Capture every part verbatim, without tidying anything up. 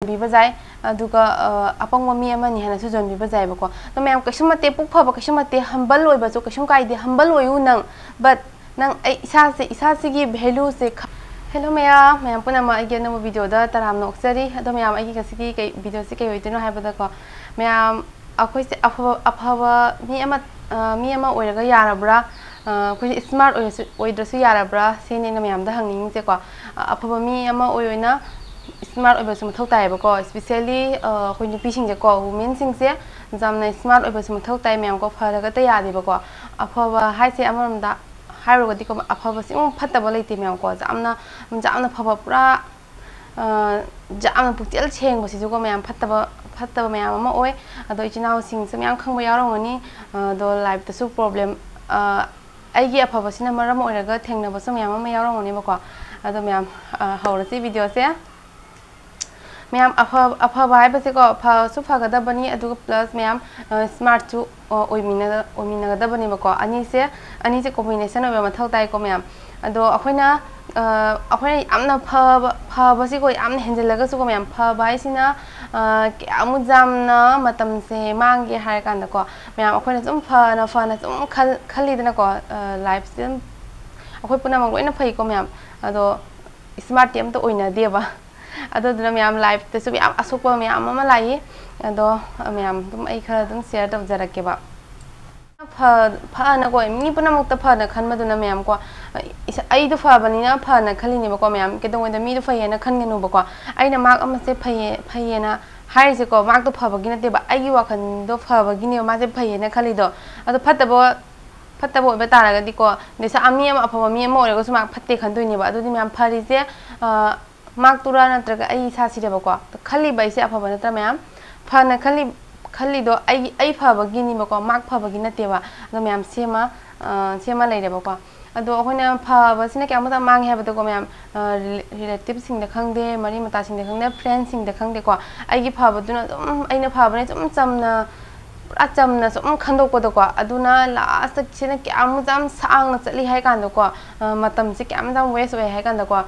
ꯌꯣꯟꯕꯤꯕ ꯌꯥꯏ, ꯑꯗꯨꯒ ꯑ, ꯑꯄꯪꯕ ꯃꯤ ꯑꯃꯅꯤ ꯍꯥꯏꯅꯁꯨ ꯌꯣꯟꯕꯤꯕ ꯌꯥꯏꯕꯀꯣ꯫ ꯑꯗꯣ ꯃꯌꯥꯝ, ꯀꯩꯁꯨꯝ ꯅꯠꯇꯦ, ꯄꯨꯛ ꯐꯕ ꯀꯩꯁꯨꯝ ꯅꯠꯇꯦ, humble ꯑꯣꯏꯕꯁꯨ ꯀꯩꯁꯨꯝ ꯀꯥꯏꯗꯦ, humble ꯑꯣꯏꯌꯨ ꯅꯪ꯫ But ꯅꯪ ꯑꯩ ꯏꯁꯥꯁꯦ, ꯏꯁꯥꯁꯤꯒꯤ value ꯁꯦ ꯈ-, Hello ꯃꯌꯥꯝ, ꯃꯌꯥꯝ ꯄꯨꯝꯅꯃꯛ ꯑꯩꯒꯤ ꯑꯅꯧꯕ video ꯗ ꯇꯔꯥꯝꯅ ꯑꯣꯛꯆꯔꯤ꯫ ꯑꯗꯣ ꯃꯌꯥꯝ, ꯑꯩꯒꯤ ꯉꯁꯤꯒꯤ ꯀꯩ video ꯁꯦ ꯀꯩ ꯑꯣꯏꯗꯣꯏꯅꯣ ꯍꯥꯏꯕꯗꯀꯣ, ꯃꯌꯥꯝ, ꯑꯩꯈꯣꯏꯁꯦ ꯑꯐꯕ, ꯑꯐꯕ ꯃꯤ ꯑꯃ, ꯑ, ꯃꯤ ꯑꯃ ꯑꯣꯏꯔꯒ ꯌꯥꯔꯕ꯭ꯔꯥ? ꯑ, ꯑꯩꯈꯣꯏꯁꯦ smart ꯑꯣꯏꯔꯁꯨ, ꯑꯣꯏꯗ꯭ꯔꯁꯨ ꯌꯥꯔꯕ꯭ꯔꯥ? ꯁꯤꯅꯤ ꯑꯩꯅ ꯃꯌꯥꯝꯗ ꯍꯪꯅꯤꯡꯉꯤꯁꯦꯀꯣ꯫ ꯑ, ꯑꯐꯕ ꯃꯤ ꯑꯃ ꯑꯣꯏꯅ smart ꯑꯣꯏꯕꯁꯨ ꯃꯊꯧ ꯇꯥꯏꯌꯦꯕꯀꯣ, especially, ꯑ, ꯑꯩꯈꯣꯏ ꯅꯨꯄꯤꯁꯤꯡꯁꯦꯀꯣ, women ꯁꯤꯡꯁꯦ ꯌꯥꯝꯅ smart ꯑꯣꯏꯕꯁꯨ ꯃꯊꯧ ꯇꯥꯏ ꯃꯌꯥꯝꯀꯣ, ꯐꯔꯒꯇ ꯌꯥꯗꯦꯕꯀꯣ꯫ ꯑꯐꯕ ꯍꯥꯏꯁꯦ ꯑꯃꯔꯣꯝꯗ ꯍꯥꯏꯔꯨꯔꯒꯗꯤꯀꯣ, ꯑꯐꯕꯁꯤꯃꯨꯛ ꯐꯠꯇꯕ ꯂꯩꯇꯦ ꯃꯌꯥꯝꯀꯣ, ꯌꯥꯝꯅ, ꯌꯥꯝꯅ ꯐꯕ ꯄꯨꯔꯥ, ꯑ, ꯌꯥꯝꯅ ꯄꯨꯛꯆꯦꯜ ꯁꯦꯡꯕꯁꯤꯁꯨꯀꯣ ꯃꯌꯥꯝ ꯐꯠꯇꯕ, ꯐꯠꯇꯕ ꯃꯌꯥꯝ ꯑꯃ ꯑꯣꯏ꯫ ꯑꯗꯣ ꯏꯆꯤꯟ ꯏꯅꯥꯎꯁꯤꯡꯁꯨ ꯃꯌꯥꯝ ꯈꯪꯕ ꯌꯥꯎꯔꯝꯒꯅꯤ꯫ ꯑ, ꯑꯗꯣ life ꯇꯁꯨ problem, ꯑ, ꯑꯩꯒꯤ ꯑꯐꯕꯁꯤꯅ ꯃꯔꯝ ꯑꯣꯏꯔꯒ ꯊꯦꯡꯅꯕꯁꯨ ꯃꯌꯥꯝ ꯑꯃ ꯌꯥꯎꯔꯝꯒꯅꯦꯕꯀꯣ꯫ ꯑꯗꯣ ꯃꯌꯥꯝ, ꯑ, ꯍꯧꯔꯁꯤ video ꯁꯦ꯫ ꯃꯌꯥꯝ, ꯑꯐ-, ꯑꯐꯕ ꯍꯥꯏꯕꯁꯦꯀꯣ, ꯐꯁꯨ ꯐꯒꯗꯕꯅꯤ, ꯑꯗꯨꯒ plus ꯃꯌꯥꯝ, ꯑ, smart ꯁꯨ, ꯑ, ꯑꯣꯏꯃꯤꯟꯅ-, ꯑꯣꯏꯃꯤꯟꯅꯒꯗꯕꯅꯦꯕꯀꯣ꯫ ꯑꯅꯤꯁꯦ, ꯑꯅꯤꯁꯦ combination ꯑꯣꯏꯕ ꯃꯊꯧ ꯇꯥꯏꯀꯣ ꯃꯌꯥꯝ꯫ ꯑꯗꯣ ꯑꯩꯈꯣꯏꯅ, ꯑ, ꯑꯩꯈꯣꯏꯅ ꯌꯥꯝꯅ ꯐꯕ, ꯐꯕꯁꯤꯀꯣ, ꯌꯥꯝꯅ ꯍꯦꯟꯖꯤꯜꯂꯒꯁꯨꯀꯣ ꯃꯌꯥꯝ, ꯐꯕ ꯍꯥꯏꯁꯤꯅ, ꯑ, ꯀꯌꯥꯃꯨꯛ ꯌꯥꯝꯅ ꯃꯇꯝꯁꯦ ꯃꯥꯡꯒꯦ ꯍꯥꯏꯔꯀꯥꯟꯗꯀꯣ, ꯃꯌꯥꯝ, ꯑꯩꯈꯣꯏꯅ ꯁꯨꯝ ꯐꯅ, ꯐꯅ ꯁꯨꯝ ꯈꯜ-, ꯈꯜꯂꯤꯗꯅꯀꯣ, ꯑ, life ꯁꯦ ꯑꯗꯨꯝ ꯑꯩꯈꯣꯏ ꯄꯨꯝꯅꯃꯛ ꯂꯣꯏꯅ ꯐꯩꯀꯣ ꯃꯌꯥꯝ, ꯑꯗꯣ smart ꯇꯤ ꯑꯝꯇ ꯑꯣꯏꯅꯗꯦꯕ꯫ ꯑꯗꯨꯗꯨꯅ ꯃꯌꯥꯝ, life ꯇꯁꯨ ꯌꯥꯝ ꯑꯁꯣꯛꯄ ꯃꯌꯥꯝ ꯑꯃ ꯂꯥꯛꯏ꯫ ꯑꯗꯣ ꯃꯌꯥꯝ, ꯑꯗꯨꯝ ꯑꯩ ꯈꯔ ꯑꯗꯨꯝ share ꯇꯧꯖꯔꯛꯀꯦꯕ꯫ ꯐ-, ꯐꯅꯀꯣ, ꯃꯤ ꯄꯨꯝꯅꯃꯛꯇ ꯐꯅ ꯈꯟꯕꯗꯨꯅ ꯃꯌꯥꯝꯀꯣ, ꯏꯁꯥ-, ꯑꯩꯗꯣ ꯐꯕꯅꯤꯅ ꯐꯅ ꯈꯜꯂꯤꯅꯦꯕꯀꯣ ꯃꯌꯥꯝ, ꯀꯩꯗꯧꯉꯩꯗ ꯃꯤꯗꯣ ꯐꯩꯌꯦꯅ ꯈꯟꯒꯅꯨꯕꯀꯣ꯫ ꯑꯩꯅ mark ꯑꯃꯁꯦ ꯐꯩꯌꯦ, ꯐꯩꯌꯦꯅ ꯍꯥꯏꯔꯤꯁꯦꯀꯣ, mark ꯇꯣ ꯐꯕꯒꯤ ꯅꯠꯇꯦꯕ, ꯑꯩꯒꯤ ꯋꯥꯈꯜꯗꯣ ꯐꯕꯒꯤꯅꯦꯕ ꯃꯥꯁꯦ ꯐꯩꯌꯦꯅ ꯈꯜꯂꯤꯗꯣ꯫ ꯑꯗꯣ ꯐꯠꯇꯕ, ꯐꯠꯇꯕ ꯑꯣꯏꯕ ꯇꯥꯔꯒꯗꯤꯀꯣ, ꯅꯤꯁꯥ ꯃꯤ ꯑꯃ, ꯑꯐꯕ ꯃꯤ ꯑꯃ ꯑꯣꯏꯔꯒꯁꯨ ꯃꯥ ꯐꯠꯇꯦ ꯈꯟꯗꯣꯏꯅꯦꯕ꯫ ꯑꯗꯨꯗꯤ ꯃꯌꯥꯝ, ꯐꯔꯤꯁꯦ, ꯑ, mark ꯇꯨꯔꯥ ꯅꯠꯇ꯭ꯔꯒ ꯑꯩ ꯏꯁꯥꯁꯤꯗꯕꯀꯣ? ꯈꯜꯂꯤꯕ ꯑꯩꯁꯦ ꯑꯐꯕ ꯅꯠꯇ꯭ꯔꯥ ꯃꯌꯥꯝ? ꯐꯅ ꯈꯜꯂꯤ-, ꯈꯜꯂꯤꯗꯣ ꯑꯩ, ꯑꯩ ꯐꯕꯒꯤꯅꯤꯕꯀꯣ, mark ꯐꯕꯒꯤ ꯅꯠꯇꯦꯕ꯫ ꯑꯗꯣ ꯃꯌꯥꯝ, ꯁꯦꯝꯃ, ꯑ, ꯁꯦꯝꯃ ꯂꯩꯔꯦꯕꯀꯣ꯫ ꯑꯗꯣ ꯑꯩꯈꯣꯏꯅ ꯐꯕꯁꯤꯅ ꯀꯌꯥꯃꯨꯛ ꯌꯥꯝ ꯃꯥꯡꯉꯦ ꯍꯥꯏꯕꯗꯀꯣ ꯃꯌꯥꯝ, ꯑ, ꯔꯤꯂꯦ-, relative ꯁꯤꯡꯗ ꯈꯪꯗꯦ, ꯃꯔꯤ ꯃꯇꯥꯁꯤꯡꯗ ꯈꯪꯗꯦ, friend ꯁꯤꯡꯗ ꯈꯪꯗꯦꯀꯣ, ꯑꯩꯒꯤ ꯐꯕꯗꯨꯅ ꯑꯗꯨꯝ, ꯑꯩꯅ ꯐꯕꯅꯦ ꯁꯨꯝ ꯆꯝꯅ, ꯄꯨꯔꯥ ꯆꯝꯅ ꯁꯨꯝ ꯈꯟꯗꯣꯛꯄꯗꯀꯣ, ꯑꯗꯨꯅ last ꯁꯤꯅ ꯀꯌꯥꯃꯨꯛ ꯌꯥꯝ ꯁꯥꯡꯅ ꯆꯠꯂꯤ ꯍꯥꯏ ꯀꯥꯟꯗꯀꯣ, ꯑ, ꯃꯇꯝꯁꯦ ꯀꯌꯥꯃꯨꯛ ꯌꯥꯝ waste ꯑꯣꯏ ꯍꯥꯏ ꯀꯥꯟꯗꯀꯣ,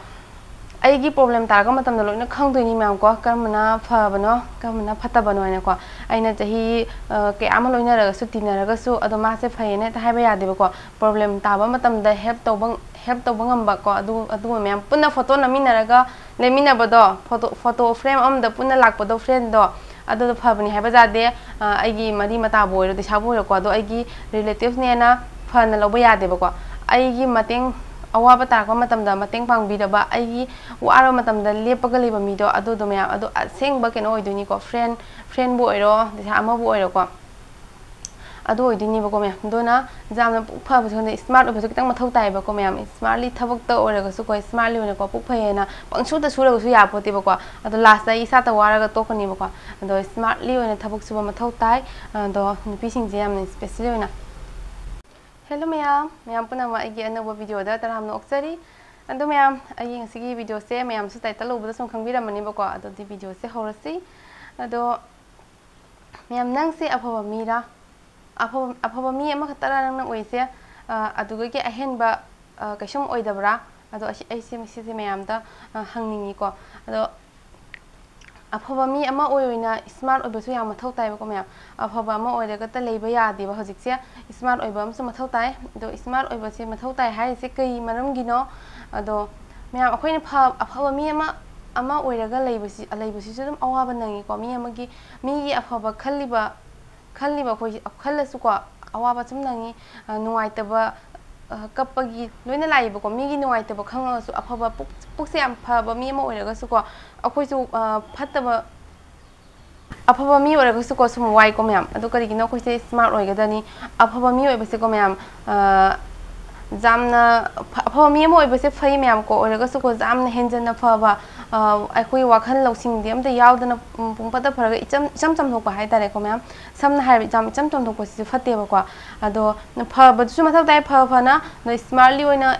ꯑꯩꯒꯤ ꯄ꯭ꯔꯣꯕ꯭ꯂꯦꯝ ꯇꯥꯔꯛꯄ ꯃꯇꯝꯗ ꯂꯣꯏꯅ ꯈꯪꯗꯣꯏꯅꯤ ꯃꯌꯥꯝ ꯀꯣ, ꯀꯔꯝꯕꯅ ꯐꯕꯅꯣ, ꯀꯔꯝꯕꯅ ꯐꯠꯇꯕꯅꯣ ꯍꯥꯏꯅꯀꯣ꯫ ꯑꯩꯅ ꯆꯍꯤ, ꯑ, ꯀꯌꯥ ꯑꯃ ꯂꯣꯏꯅꯔꯒꯁꯨ, ꯇꯤꯟꯅꯔꯒꯁꯨ, ꯑꯗꯣ ꯃꯥꯁꯦ ꯐꯩꯌꯦꯅ ꯍꯦꯛꯇ ꯍꯥꯏꯕ ꯌꯥꯗꯦꯕꯀꯣ꯫ ꯄ꯭ꯔꯣꯕ꯭ꯂꯦꯝ ꯇꯥꯕ ꯃꯇꯝꯗ ꯍꯦꯜꯞ ꯇꯧꯕ, ꯍꯦꯜꯞ ꯇꯧꯕ ꯉꯝꯕ ꯀꯣ, ꯑꯗꯨ, ꯑꯗꯨꯒꯨꯝꯕ ꯃꯌꯥꯝ, ꯄꯨꯟꯅ ꯐꯣꯇꯣ ꯅꯝꯃꯤꯟꯅꯔꯒ ꯂꯦꯞꯃꯤꯟꯅꯕꯗꯣ, ꯐꯣꯇꯣ, ꯐꯣꯇꯣ ꯐ꯭ꯔꯦꯝ ꯑꯃꯗ ꯄꯨꯟꯅ ꯂꯥꯛꯄꯗꯣ, ꯐ꯭ꯔꯦꯟꯗꯣ, ꯑꯗꯨꯗꯣ ꯐꯕꯅꯤ ꯍꯥꯏꯕ ꯌꯥꯗꯦ꯫ ꯑ, ꯑꯩꯒꯤ ꯃꯔꯤ ꯃꯇꯥꯕꯨ ꯑꯣꯏꯔꯣ, ꯂꯩꯁꯥꯕꯨ ꯑꯣꯏꯔꯣꯀꯣ, ꯑꯗꯣ ꯑꯩꯒꯤ ꯔꯤꯂꯦꯇꯤꯚꯅꯦꯅ ꯐꯅ ꯂꯧꯕ ꯌꯥꯗꯦꯕꯀꯣ꯫ ꯑꯩꯒꯤ ꯃꯇꯦꯡ, ꯑꯋꯥꯕ ꯇꯥꯔꯛꯄ ꯃꯇꯝꯗ ꯃꯇꯦꯡ ꯄꯥꯡꯕꯤꯔꯕ, ꯑꯩꯒꯤ ꯋꯥꯔꯕ ꯃꯇꯝꯗ ꯂꯦꯞꯄꯒ ꯂꯩꯕ ꯃꯤꯗꯣ, ꯑꯗꯨꯗꯣ ꯃꯌꯥꯝ, ꯑꯗꯨ ꯑꯁꯦꯡꯕ ꯀꯩꯅꯣ ꯑꯣꯏꯗꯣꯏꯅꯤꯀꯣ, ꯐ꯭ꯔꯦꯟ, ꯐ꯭ꯔꯦꯟꯕꯨ ꯑꯣꯏꯔꯣ, ꯑꯗꯩ ꯑꯃꯕꯨ ꯑꯣꯏꯔꯣꯀꯣ, ꯑꯗꯨ ꯑꯣꯏꯗꯣꯏꯅꯦꯕꯀꯣ ꯃꯌꯥꯝ꯫ ꯑꯗꯨꯅ ꯌꯥꯝꯅ ꯄꯨꯛ ꯐꯕꯁꯨ ꯈꯪꯗꯦ, ꯁ꯭ꯃꯥꯔꯠ ꯑꯣꯏꯕꯁꯨ ꯈꯤꯇꯪ ꯃꯊꯧ ꯇꯥꯏꯌꯦꯕꯀꯣ ꯃꯌꯥꯝ꯫ ꯁ꯭ꯃꯥꯔꯠꯂꯤ ꯊꯕꯛꯇ ꯑꯣꯏꯔꯒꯁꯨꯀꯣ, ꯁ꯭ꯃꯥꯔꯠꯂꯤ ꯑꯣꯏꯅꯀꯣ, ꯄꯨꯛ ꯐꯩꯌꯦꯅ ꯄꯪꯁꯨꯗ ꯁꯨꯔꯒꯁꯨ ꯌꯥꯄꯣꯠꯇꯦꯕꯀꯣ꯫ ꯑꯗꯣ ꯂꯥꯁꯇ ꯑꯩ ꯏꯁꯥꯇ ꯋꯥꯔꯒ ꯇꯣꯛꯀꯅꯤꯕꯀꯣ꯫ ꯑꯗꯣ ꯁ꯭ꯃꯥꯔꯠꯂꯤ ꯑꯣꯏꯅ ꯊꯕꯛ ꯁꯨꯕ ꯃꯊꯧ ꯇꯥꯏ꯫ ꯑꯗꯣ ꯅꯨꯄꯤꯁꯤꯡꯁꯦ ꯌꯥꯝꯅ ꯏꯁꯄꯦꯁꯦꯜ ꯑꯣꯏꯅ꯫ ꯍꯦꯜꯂꯣ ꯃꯌꯥꯝ, ꯃꯌꯥꯝ ꯄꯨꯝꯅꯃꯛ ꯑꯩꯒꯤ ꯑꯅꯧꯕ ꯚꯤꯗꯤꯑꯣꯗ ꯇꯔꯥꯝꯅ ꯑꯣꯛꯆꯔꯤ꯫ ꯑꯗꯣ ꯃꯌꯥꯝ, ꯑꯩꯒꯤ ꯉꯁꯤꯒꯤ ꯚꯤꯗꯤꯑꯣꯁꯦ ꯃꯌꯥꯝꯁꯨ ꯇꯥꯏꯇꯜ ꯎꯕꯗ ꯁꯨꯝ ꯈꯪꯕꯤꯔꯝꯃꯅꯤꯕꯀꯣ꯫ ꯑꯗꯨꯗꯤ ꯚꯤꯗꯤꯑꯣꯁꯦ ꯍꯧꯔꯁꯤ꯫ ꯑꯗꯣ ꯃꯌꯥꯝ, ꯅꯪꯁꯦ ꯑꯐꯕ ꯃꯤꯔꯥ? ꯑꯐꯕ, ꯑꯐꯕ ꯃꯤ ꯑꯃꯈꯛꯇꯔꯥ ꯅꯪꯅ ꯑꯣꯏꯁꯦ? ꯑ, ꯑꯗꯨꯗꯒꯤ ꯑꯍꯦꯟꯕ, ꯑ, ꯀꯩꯁꯨꯝ ꯑꯣꯏꯗꯕ꯭ꯔꯥ? ꯑꯗꯣ ꯑꯁꯤ, ꯑꯩꯁꯦ ꯃꯁꯤꯁꯦ ꯃꯌꯥꯝꯗ, ꯑ, ꯍꯪꯅꯤꯡꯉꯤꯀꯣ꯫ ꯑꯗꯣ ꯑꯐꯕ ꯃꯤ ꯑꯃ ꯑꯣꯏ ꯑꯣꯏꯅ ꯁ꯭ꯃꯥꯔꯠ ꯑꯣꯏꯕꯁꯨ ꯌꯥꯝ ꯃꯊꯧ ꯇꯥꯏꯕꯀꯣ ꯃꯌꯥꯝ꯫ ꯑꯐꯕ ꯑꯃ ꯑꯣꯏꯔꯒꯇ ꯂꯩꯕ ꯌꯥꯗꯦꯕ ꯍꯧꯖꯤꯛꯁꯦ꯫ ꯁ꯭ꯃꯥꯔꯠ ꯑꯣꯏꯕ ꯑꯃꯁꯨ ꯃꯊꯧ ꯇꯥꯏ꯫ ꯑꯗꯣ ꯁ꯭ꯃꯥꯔꯠ ꯑꯣꯏꯕꯁꯦ ꯃꯊꯧ ꯇꯥꯏ ꯍꯥꯏꯔꯤꯁꯦ ꯀꯩ ꯃꯔꯝꯒꯤꯅꯣ? ꯑꯗꯣ ꯃꯌꯥꯝ, ꯑꯩꯈꯣꯏꯅ ꯐ-, ꯑꯐꯕ ꯃꯤ ꯑꯃ, ꯑꯃ ꯑꯣꯏꯔꯒ ꯂꯩꯕꯁꯤ, ꯂꯩꯕꯁꯤꯁꯨ ꯑꯗꯨꯝ ꯑꯋꯥꯕ ꯅꯪꯉꯤꯀꯣ꯫ ꯃꯤ ꯑꯃꯒꯤ, ꯃꯤꯒꯤ ꯑꯐꯕ ꯈꯜꯂꯤꯕ, ꯈꯜꯂꯤꯕ ꯑꯩꯈꯣꯏ ꯈꯜꯂꯁꯨꯀꯣ, ꯑꯋꯥꯕ ꯁꯨꯝ ꯅꯪꯉꯤ꯫ ꯑ, ꯅꯨꯡꯉꯥꯏꯇꯕ, ꯑ, ꯀꯞꯄꯒꯤ ꯂꯣꯏꯅ ꯂꯥꯛꯏꯕꯀꯣ꯫ ꯃꯤꯒꯤ ꯅꯨꯡꯉꯥꯏꯇꯕ ꯈꯪꯉꯒꯁꯨ, ꯑꯐꯕ ꯄꯨꯛ-, ꯄꯨꯛꯁꯦ ꯌꯥꯝ ꯐꯕ ꯃꯤ ꯑꯃ ꯑꯣꯏꯔꯒꯁꯨꯀꯣ, ꯑꯩꯈꯣꯏꯁꯨ, ꯑ, ꯐꯠꯇꯕ, ꯑꯐꯕ ꯃꯤ ꯑꯣꯏꯔꯒꯁꯨꯀꯣ ꯁꯨꯝ ꯋꯥꯏꯀꯣ ꯃꯌꯥꯝ꯫ ꯑꯗꯣ ꯀꯔꯤꯒꯤꯅꯣ ꯑꯩꯈꯣꯏꯁꯦ ꯁ꯭ꯃꯥꯔꯠ ꯑꯣꯏꯒꯗꯅꯤ? ꯑꯐꯕ ꯃꯤ ꯑꯣꯏꯕꯁꯦꯀꯣ ꯃꯌꯥꯝ, ꯑ, ꯌꯥꯝꯅ ꯐ-, ꯑꯐꯕ ꯃꯤ ꯑꯃ ꯑꯣꯏꯕꯁꯦ ꯐꯩ ꯃꯌꯥꯝꯀꯣ, ꯑꯣꯏꯔꯒꯁꯨꯀꯣ ꯌꯥꯝꯅ ꯍꯦꯟꯖꯟꯅ ꯐꯕ, ꯑꯩꯈꯣꯏ ꯋꯥꯈꯜ ꯂꯧꯁꯤꯡꯗꯤ ꯑꯝꯇ ꯌꯥꯎꯗꯅ ꯄꯨꯡꯐꯠꯇ ꯐꯔꯒ ꯏꯆꯝ ꯏꯆꯝ ꯆꯝꯊꯣꯛꯄ ꯍꯥꯏꯇꯥꯔꯦꯀꯣ ꯃꯌꯥꯝ꯫ ꯁꯝꯅ ꯍꯥꯏꯔꯕꯗ ꯏꯆꯝ ꯏꯆꯝ ꯆꯝꯊꯣꯛꯄꯁꯤꯁꯨ ꯐꯠꯇꯦꯕꯀꯣ꯫ ꯑꯗꯣ ꯐꯕꯗꯨꯁꯨ ꯃꯊꯧ ꯇꯥꯏ꯫ ꯐ ꯐꯅ ꯑꯗꯣ ꯏꯁꯃꯥꯔꯠꯂꯤ ꯑꯣꯏꯅ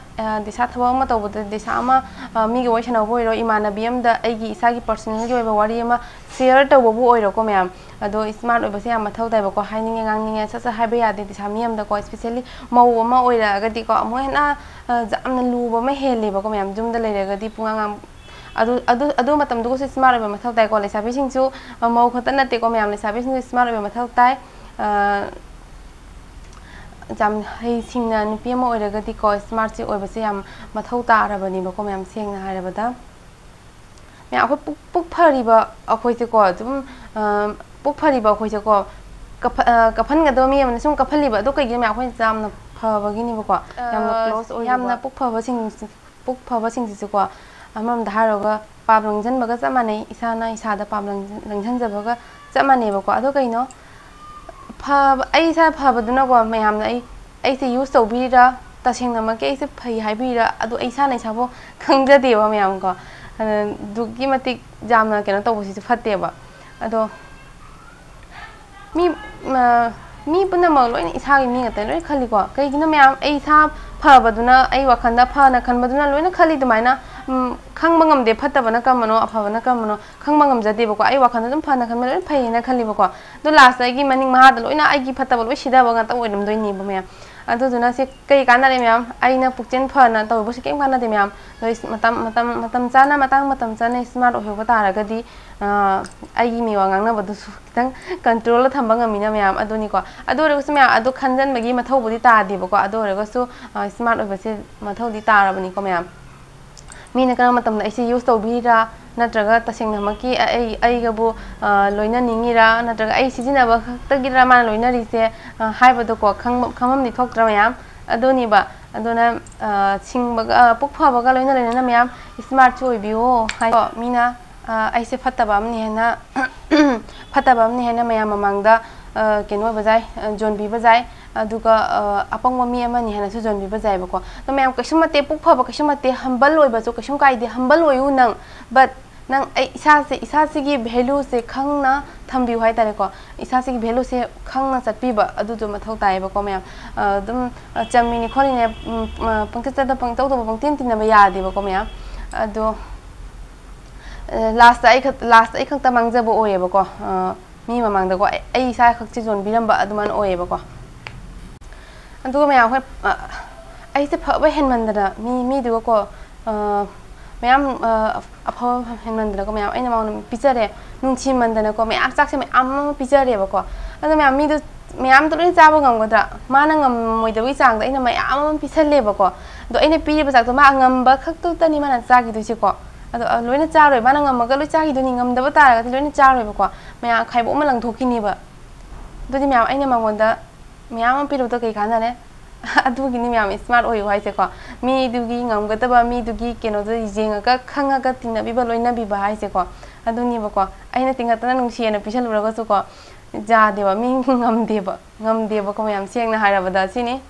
ꯗꯤꯁꯥ ꯊꯕꯛ ꯑꯃ ꯇꯧꯕꯗ, ꯗꯤꯁꯥ ꯑꯃ ꯃꯤꯒ ꯋꯥꯔꯤ ꯁꯥꯟꯅꯕ ꯑꯣꯏꯔꯣ, ꯏꯃꯥꯟꯅꯕꯤ ꯑꯃꯗ ꯑꯩꯒꯤ ꯏꯁꯥꯒꯤ ꯄꯔꯁꯣꯅꯦꯜꯒꯤ ꯑꯣꯏꯕ ꯋꯥꯔꯤ ꯑꯃ ꯁꯤꯌꯔ ꯇꯧꯕꯕꯨ ꯑꯣꯏꯔꯣꯀꯣ ꯃꯌꯥꯝ꯫ ꯑꯗꯣ ꯏꯁꯃꯥꯔꯠ ꯑꯣꯏꯕꯁꯦ ꯌꯥꯝ ꯃꯊꯧ ꯇꯥꯏꯕꯀꯣ꯫ ꯍꯥꯏꯅꯤꯡꯉꯦ ꯉꯥꯡꯅꯤꯡꯉꯦ ꯁꯠ ꯁꯠ ꯍꯥꯏꯕ ꯌꯥꯗꯦ ꯗꯤꯁꯥ ꯃꯤ ꯑꯃꯗꯀꯣ꯫ ꯏꯁꯄꯤꯁꯦꯜꯂꯤ ꯃꯧ ꯑꯃ ꯑꯣꯏꯔꯛꯑꯒꯗꯤꯀꯣ ꯑꯃꯨꯛ ꯍꯦꯟꯅ ꯌꯥꯝꯅ ꯂꯨꯕ ꯑꯃ ꯍꯦꯜꯂꯦꯕꯀꯣ ꯃꯌꯥꯝ꯫ ꯌꯨꯝꯗ ꯂꯩꯔꯒꯗꯤ ꯄꯨꯡꯉꯥꯡ ꯉꯥꯡ ꯑꯗꯨ ꯑꯗꯨ ꯑꯗꯨ ꯃꯇꯝꯗꯨꯒꯁꯨ ꯏꯁꯃꯥꯔꯠ ꯑꯣꯏꯕ ꯃꯊꯧ ꯇꯥꯏꯀꯣ꯫ ꯂꯩꯁꯥꯕꯤꯁꯤꯡꯁꯨ ꯃꯧ ꯈꯛꯇ ꯅꯠꯇꯦꯀꯣ ꯃꯌꯥꯝ, ꯂꯩꯁꯥꯕꯤꯁꯤꯡꯁꯨ ꯏꯁꯃꯥꯔꯠ ꯑꯣꯏꯕ ꯃꯊꯧ ꯇꯥꯏ꯫ ꯌꯥꯝ ꯍꯩꯁꯤꯡꯅ ꯅꯨꯄꯤ ꯑꯃ ꯑꯣꯏꯔꯒꯗꯤꯀꯣ ꯏꯁꯃꯥꯔꯠꯁꯦ ꯑꯣꯏꯕꯁꯦ ꯌꯥꯝ ꯃꯊꯧ ꯇꯥꯔꯕꯅꯦꯕꯀꯣ ꯃꯌꯥꯝ, ꯁꯦꯡꯅ ꯍꯥꯏꯔꯕꯗ꯫ ꯃꯌꯥꯝ ꯑꯩꯈꯣꯏ ꯄꯨꯛ ꯄꯨꯛ ꯐꯔꯤꯕ ꯑꯩꯈꯣꯏꯁꯦꯀꯣ ꯑꯗꯨꯝ ꯄꯨꯛ ꯐꯔꯤꯕ ꯑꯩꯈꯣꯏꯁꯦꯀꯣ ꯀꯞꯍꯟꯒꯗꯕ ꯃꯤ ꯑꯃꯅ ꯁꯨꯝ ꯀꯞꯍꯜꯂꯤꯕ꯫ ꯑꯗꯣ ꯀꯩꯒꯤꯅꯣ ꯃꯌꯥꯝ? ꯑꯩꯈꯣꯏꯅ ꯌꯥꯝꯅ ꯐꯕꯒꯤꯅꯦꯕꯀꯣ꯫ ꯌꯥꯝꯅ ꯀ꯭ꯂꯣꯁ ꯑꯣꯏ ꯌꯥꯝꯅ ꯄꯨꯛ ꯐꯕꯁꯤꯡ ꯄꯨꯛ ꯐꯕꯁꯤꯡꯁꯤꯁꯨꯀꯣ ꯑꯃꯔꯣꯝꯗ ꯍꯥꯏꯔꯨꯔꯒ ꯄꯥꯞ ꯂꯪꯁꯤꯟꯕꯒ ꯆꯞ ꯃꯥꯟꯅꯩ꯫ ꯏꯁꯥꯅ ꯏꯁꯥꯗ ꯄꯥꯞ ꯂꯪꯁꯤꯟꯖꯕꯒ ꯆꯞ ꯃꯥꯟꯅꯩꯕꯀꯣ꯫ ꯑꯗꯣ ꯀꯩꯅꯣ ꯐꯕ ꯑꯩ ꯏꯁꯥ ꯐꯕꯗꯨꯅꯀꯣ ꯃꯌꯥꯝꯅ ꯑꯩ ꯑꯩꯁꯦ ꯌꯨꯁ ꯇꯧꯕꯤꯔꯤꯔꯥ, ꯇꯁꯦꯡꯅꯃꯛꯀꯤ ꯑꯩꯁꯦ ꯐꯩ ꯍꯥꯏꯕꯤꯔꯤꯔꯥ, ꯑꯗꯣ ꯑꯩ ꯏꯁꯥꯅ ꯏꯁꯥꯕꯨ ꯈꯪꯖꯗꯦꯕ ꯃꯌꯥꯝꯀꯣ꯫ ꯑꯗꯨꯛꯀꯤ ꯃꯇꯤꯛ ꯌꯥꯝꯅ ꯀꯩꯅꯣ ꯇꯧꯕꯁꯤꯁꯨ ꯐꯠꯇꯦꯕ꯫ ꯑꯗꯣ ꯃꯤ ꯃꯤ ꯄꯨꯝꯅꯃꯛ ꯂꯣꯏꯅ ꯏꯁꯥꯒꯤ ꯃꯤ ꯉꯥꯛꯇꯅꯤ ꯂꯣꯏꯅ ꯈꯜꯂꯤꯀꯣ꯫ ꯀꯩꯒꯤꯅꯣ ꯃꯌꯥꯝ? ꯑꯩ ꯏꯁꯥ ꯐꯕꯗꯨꯅ, ꯑꯩ ꯋꯥꯈꯜꯗ ꯐꯅ ꯈꯟꯕꯗꯨꯅ ꯂꯣꯏꯅ ꯈꯜꯂꯤ ꯑꯗꯨꯃꯥꯏꯅ꯫ ꯈꯪꯕ ꯉꯝꯗꯦ ꯐꯠꯇꯕꯅ ꯀꯔꯝꯕꯅꯣ, ꯑꯐꯕꯅ ꯀꯔꯝꯕꯅꯣ ꯈꯪꯕ ꯉꯝꯖꯗꯦꯕꯀꯣ꯫ ꯑꯩ ꯋꯥꯈꯜꯗ ꯑꯗꯨꯝ ꯐꯅ ꯈꯟꯕ ꯂꯣꯏꯅ ꯐꯩꯌꯦꯅ ꯈꯜꯂꯤꯕꯀꯣ꯫ ꯑꯗꯣ ꯂꯥꯁꯇ ꯑꯩꯒꯤ ꯃꯅꯤꯡ ꯃꯍꯥꯗ ꯂꯣꯏꯅ ꯑꯩꯒꯤ ꯐꯠꯇꯕ ꯂꯣꯏ ꯁꯤꯊꯕ ꯉꯥꯛꯇ ꯑꯣꯏꯔꯝꯗꯣꯏꯅꯦꯕ ꯃꯌꯥꯝ꯫ ꯑꯗꯨꯗꯨꯅ ꯁꯤ ꯀꯩ ꯀꯥꯟꯅꯔꯦ ꯃꯌꯥꯝ? ꯑꯩꯅ ꯄꯨꯛꯆꯦꯜ ꯐꯅ ꯇꯧꯔꯨꯕꯁꯤ ꯀꯩꯝ ꯀꯥꯟꯅꯗꯦ ꯃꯌꯥꯝ꯫ ꯑꯗꯣ ꯃꯇꯝ ꯃꯇꯝ ꯃꯇꯝ ꯆꯥꯅ, ꯃꯇꯥꯡ ꯃꯇꯝ ꯆꯥꯅ ꯏꯁꯃꯥꯔꯠ ꯑꯣꯏꯍꯧꯕ ꯇꯥꯔꯒꯗꯤ ꯑꯩꯒꯤ ꯃꯤꯋꯥ ꯉꯥꯡꯅꯕꯗꯨꯁꯨ ꯈꯤꯇꯪ ꯀꯟꯇ꯭ꯔꯣꯜꯗ ꯊꯝꯕ ꯉꯝꯃꯤꯅ ꯃꯌꯥꯝ꯫ ꯑꯗꯨꯅꯤꯀꯣ꯫ ꯑꯗꯨ ꯑꯣꯏꯔꯒꯁꯨ ꯃꯌꯥꯝ ꯑꯗꯨ ꯈꯟꯖꯟꯕꯒꯤ ꯃꯊꯧꯕꯨꯗꯤ ꯇꯥꯗꯦꯕꯀꯣ꯫ ꯑꯗꯨ ꯑꯣꯏꯔꯒꯁꯨ ꯏꯁꯃꯥꯔꯠ ꯑꯣꯏꯕꯁꯦ ꯃꯊꯧꯗꯤ ꯇꯥꯔꯕꯅꯤꯀꯣ ꯃꯌꯥꯝ꯫ ꯃꯤꯅ ꯀꯔꯝꯕ ꯃꯇꯝꯗ ꯑꯩꯁꯦ ꯌꯨꯁ ꯇꯧꯕꯤꯔꯤꯔꯥ, ꯅꯠꯇ꯭ꯔꯒ ꯇꯁꯦꯡꯅꯃꯛꯀꯤ ꯑꯩ ꯑꯩꯒꯕꯨ ꯂꯣꯏꯅꯅꯤꯡꯉꯤꯔꯥ, ꯅꯠꯇ꯭ꯔꯒ ꯑꯩ ꯁꯤꯖꯤꯟꯅꯕ ꯈꯛꯇꯒꯤꯔꯥ ꯃꯥꯅ ꯂꯣꯏꯅꯔꯤꯁꯦ ꯍꯥꯏꯕꯗꯣꯀꯣ ꯈꯪꯐꯝꯗꯤ ꯊꯣꯛꯇ꯭ꯔꯥ ꯃꯌꯥꯝ? ꯑꯗꯨꯅꯤꯕ꯫ ꯑꯗꯨꯅ ꯁꯤꯡꯕꯒ ꯄꯨꯛ ꯐꯕꯒ ꯂꯣꯏꯅ ꯂꯣꯏꯅꯅ ꯃꯌꯥꯝ ꯏꯁꯃꯥꯔꯠꯁꯨ ꯑꯣꯏꯕꯤꯌꯣ ꯍꯥꯏꯀꯣ꯫ ꯃꯤꯅ ꯑꯩꯁꯦ ꯐꯠꯇꯕ ꯑꯃꯅꯤ ꯍꯥꯏꯅ ꯐꯠꯇꯕ ꯑꯃꯅꯤ ꯍꯥꯏꯅ ꯃꯌꯥꯝ ꯃꯃꯥꯡꯗ ꯀꯩꯅꯣ ꯑꯣꯏꯕ ꯌꯥꯏ, ꯖꯣꯟꯕꯤꯕ ꯌꯥꯏ꯫ ꯑꯗꯨꯒ ꯑ, ꯑꯄꯪꯕ ꯃꯤ ꯑꯃꯅꯤ ꯍꯥꯏꯅꯁꯨ ꯌꯣꯟꯕꯤꯕ ꯌꯥꯏꯕꯀꯣ꯫ ꯑꯗꯣ ꯃꯌꯥꯝ, ꯀꯩꯁꯨꯝ ꯅꯠꯇꯦ, ꯄꯨꯛ ꯐꯕ ꯀꯩꯁꯨꯝ ꯅꯠꯇꯦ, humble ꯑꯣꯏꯕꯁꯨ ꯀꯩꯁꯨꯝ ꯀꯥꯏꯗꯦ, humble ꯑꯣꯏꯌꯨ ꯅꯪ꯫ But ꯅꯪ ꯑꯩ ꯏꯁꯥꯁꯦ, ꯏꯁꯥꯁꯤꯒꯤ valueꯁꯦ ꯈꯪꯅ ꯊꯝꯕꯤꯌꯨ ꯍꯥꯏꯇꯥꯔꯦꯀꯣ꯫ ꯏꯁꯥꯁꯤꯒꯤ valueꯁꯦ ꯈꯪꯅ ꯆꯠꯄꯤꯕ ꯑꯗꯨꯗꯣ ꯃꯊꯧ ꯇꯥꯏꯌꯦꯕꯀꯣ ꯃꯌꯥꯝ꯫ ꯑ, ꯑꯗꯨꯝ, ꯑ, ꯆꯝꯃꯤꯅꯦ ꯈꯣꯠꯂꯤꯅꯦ, ꯎꯝ, ꯑ, ꯄꯪꯆꯠ ꯆꯠꯇ ꯄꯪꯇꯧ ꯇꯧꯕ ꯄꯪꯇꯤꯟ ꯇꯤꯟꯅꯕ ꯌꯥꯗꯦꯕꯀꯣ ꯃꯌꯥꯝ꯫ ꯑꯗꯣ, ꯑ, lastꯇ ꯑꯩ ꯈꯛ-, lastꯇ ꯑꯩ ꯈꯛꯇ ꯃꯥꯡꯖꯕ ꯑꯣꯏꯌꯦꯕꯀꯣ꯫ ꯑ, ꯃꯤ ꯃꯃꯥꯡꯗꯀꯣ ꯑꯩ, ꯑꯩ ꯏꯁꯥ ꯈꯛꯁꯦ ꯌꯣꯟꯕꯤꯔꯝꯕ ꯑꯗꯨꯃꯥꯏꯅ ꯑꯣꯏꯌꯦꯕꯀꯣ꯫ ꯑꯗꯨꯒ ꯃꯌꯥꯝ ꯑꯩꯈꯣꯏ, ꯑ, ꯑꯩꯁꯦ ꯐꯕ ꯍꯦꯟꯃꯟꯗꯅ ꯃꯤ, ꯃꯤꯗꯨꯒꯀꯣ, ꯑ, ꯃꯌꯥꯝ, ꯑ, ꯑꯐꯕ ꯍꯦꯟꯃꯟꯗꯅꯀꯣ ꯃꯌꯥꯝ ꯑꯩꯅ ꯃꯉꯣꯟꯗ ꯄꯤꯖꯔꯦ, ꯅꯨꯡꯁꯤꯃꯟꯗꯅꯀꯣ ꯃꯌꯥꯝ ꯆꯥꯛꯁꯦ ꯃꯌꯥꯝ ꯑꯃ ꯄꯤꯖꯔꯦꯕꯀꯣ꯫ ꯑꯗꯣ ꯃꯌꯥꯝ ꯃꯤꯗꯨ, ꯃꯌꯥꯝꯗꯣ ꯂꯣꯏꯅ ꯆꯥꯕ ꯉꯝꯒꯗ꯭ꯔꯥ? ꯃꯥꯅ ꯉꯝꯃꯣꯏꯗꯕꯒꯤ ꯆꯥꯡꯗ ꯑꯩꯅ ꯃꯌꯥꯝ ꯑꯃ ꯄꯤꯁꯜꯂꯦꯕꯀꯣ꯫ ꯑꯗꯣ ꯑꯩꯅ ꯄꯤꯔꯤꯕ ꯆꯥꯛꯇꯣ ꯃꯥ ꯉꯝꯕ ꯈꯛꯇꯨꯇꯅꯤ ꯃꯥꯅ ꯆꯥꯈꯤꯗꯣꯏꯁꯦꯀꯣ꯫ ꯑꯗꯣ, ꯑ, ꯂꯣꯏꯅ ꯆꯥꯔꯣꯏ, ꯃꯥꯅ ꯉꯝꯃꯒ ꯂꯣꯏ ꯆꯥꯈꯤꯗꯣꯏꯅꯤ, ꯉꯝꯗꯕ ꯇꯥꯔꯒꯗꯤ ꯂꯣꯏꯅ ꯆꯥꯔꯣꯏꯕꯀꯣ꯫ ꯃꯌꯥꯝ ꯈꯥꯏꯕꯣꯛ ꯑꯃ ꯂꯪꯊꯣꯛꯈꯤꯅꯦꯕ꯫ ꯑꯗꯨꯗꯤ ꯃꯌꯥꯝ ꯑꯩꯅ ꯃꯉꯣꯟꯗ ꯃꯌꯥꯝ ꯑꯃ ꯄꯤꯔꯨꯕꯗꯣ ꯀꯩ ꯀꯥꯟꯅꯔꯦ? ꯑꯗꯨꯒꯤꯅꯤ ꯃꯌꯥꯝ smart ꯑꯣꯏꯌꯨ ꯍꯥꯏꯁꯦꯀꯣ꯫ ꯃꯤꯗꯨꯒꯤ ꯉꯝꯒꯗꯕ, ꯃꯤꯗꯨꯒꯤ ꯀꯩꯅꯣꯗꯣ ꯌꯦꯡꯉꯒ ꯈꯪꯉꯒ ꯇꯤꯟꯅꯕꯤꯕ, ꯂꯣꯏꯅꯕꯤꯕ ꯍꯥꯏꯁꯦꯀꯣ꯫ ꯑꯗꯨꯅꯦꯕꯀꯣ꯫ ꯑꯩꯅ ꯇꯤꯡꯈꯠꯇꯅ ꯅꯨꯡꯁꯤꯅ ꯄꯤꯁꯜꯂꯨꯔꯒꯁꯨꯀꯣ, ꯌꯥꯗꯦꯕ, ꯃꯤ ꯉꯝꯗꯦꯕ, ꯉꯝꯗꯦꯕꯀꯣ ꯃꯌꯥꯝ, ꯁꯦꯡꯅ ꯍꯥꯏꯔꯕꯗ ꯁꯤꯅꯤ꯫